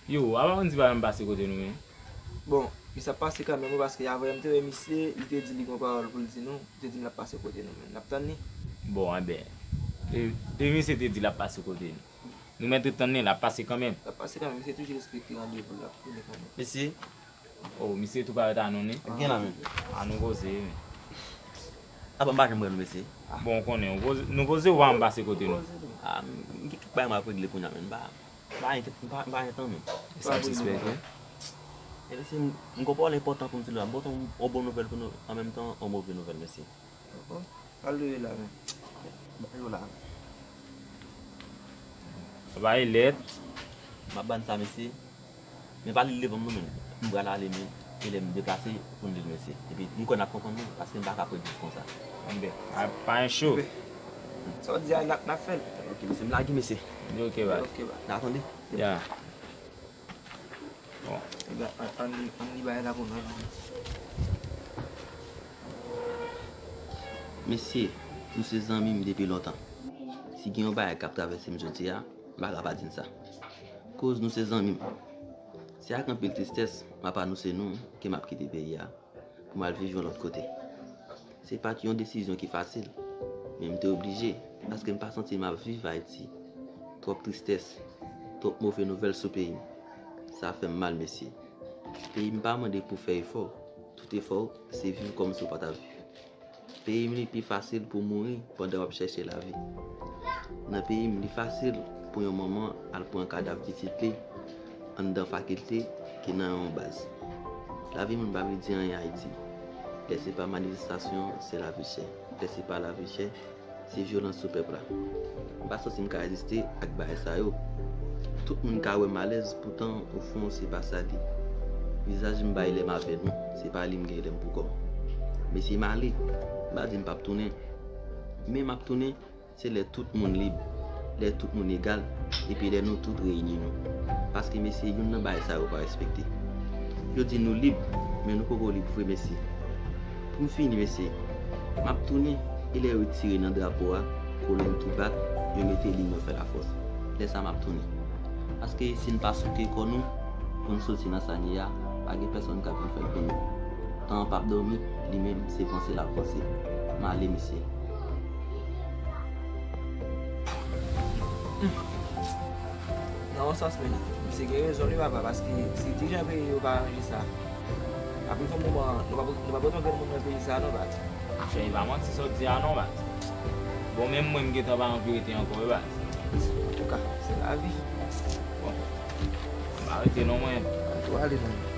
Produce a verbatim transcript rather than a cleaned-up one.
Yo, apa moun di pa janm pase kote nou menm? Bon, misye ap pase kanmenm wi, paske avanyè m te wè misye, li te di li gen yon pawòl pou l di nou, li te di m l ap pase kote nou menm. N ap tann li. Bon, enben, e, e misye te di l ap pase kote nou. Nou mèt ret tann li, l ap pase kanmenm. L ap pase kanmenm, misye toujou respekte randevou l, l ap tounen kanmenm. Mesye, Oh, misye tou parèt a nou, wi. Gen la menm. A nou koze, wi. Apa m pa janm wè nou, mesye? Bon, ou konnen, ou koze, nou koze ou pa janm pase kote nou. Ah, m gen kèk bagay m ap regle kounye a, menm. M pa, m pa, m pa, m pa gen tan, menm. E sa disrespect, wi. E mesye, m, m gen yon pawòl enpòtan pou m di nou la. M pote yon, yon bon nouvèl pou nou, an menm tan, yon move nouvèl, mesye. Oh, oh. Al dwe la menm. Ba yo la. Bay lèt. M ap ban sa, mesye. Men pa li l devan m non, menm. M pral ale, men. E lè m deplase, pou m di l, mesye. Epi m kwè n ap konprann, non, paske m pa ka pran risk konsa. Anben, a, pa gen cho. Sa w di a, n ap, n ap fè l. Ok, mesye, m lage, mesye. Ok, baz. Ok, baz. N a tande? Ya. Bon. Ebyen, ann, ann li, ann li bagay la pou nou. Mesye, nou se zanmi m depi lontan. Si gen yon bagay k ap travèse m jodi a, m pa ka pa di n sa. Koz nou se zanmi m. Se ak anpil tristès m ap anonse nou ke m ap kite peyi a pou m al viv yon lòt kote. Se pa t yon desizyon ki fasil, men m te oblije, paske m pa santi m ap viv Ayiti. Twòp tristès, twòp move nouvèl sou peyi m. Sa fè m mal, mesye. Peyi m pa mande pou fè efò. Tout efò w, se viv kòmsi w pa t ap viv. Peyi m, li pi fasil pou mouri pandan w ap chèche lavi. Nan peyi m, li fasil pou yon manman al pran kadav pitit li anndan fakilte ke nan yon baz. Lavi moun pa vle di anyen Ayiti. Lè se pa manifestasyon, se lavi chè. Lè se pa lavi chè, se vyolans sou pèp la. M pa santi m ka reziste ak bagay sa yo. Tout moun ka wè m alèz, poutan, ofon, se pa sa l ye. Vizaj m bay lè m avè nou, se pa li m gen lè m pou kò m. Mesye, m ale. M pa di m p ap tounen. Men m ap tounen, se lè tout moun lib, lè tout moun egal, epi lè nou tout reyini nou. Paske, mesye, youn nan bagay sa yo pa respekte. Yo di nou lib, men nou poko lib vre, mesye. Pou m fini, mesye, m ap tounen, e lè yo retire nan drapo a, kolonn ki bat, yo mete liy yo fè lafòs. Lè sa a m ap tounen. Paske si n pa souke kò nou, pou n soti nan sa n ye a, pa gen pèsonn k ap vin fè l pou nou. Tan an p ap dòmi, li menm, se vanse l ap vanse. M ale, mesye. Nan yon sans, men, misye gen rezon li, papa, paske si ti jan peyi yo pa ranje sa, apre yon moman, nou p ap, nou p ap wè yon grenn moun nan peyi sa, non, baz. Chè, e pa manti sa w di a, non, baz. Bon, menm mwen, m gentan pa anvi rete ankò, wi, baz. Antouka, se lavi. Bon, m pa rete, non, mwen. An tou ale, non.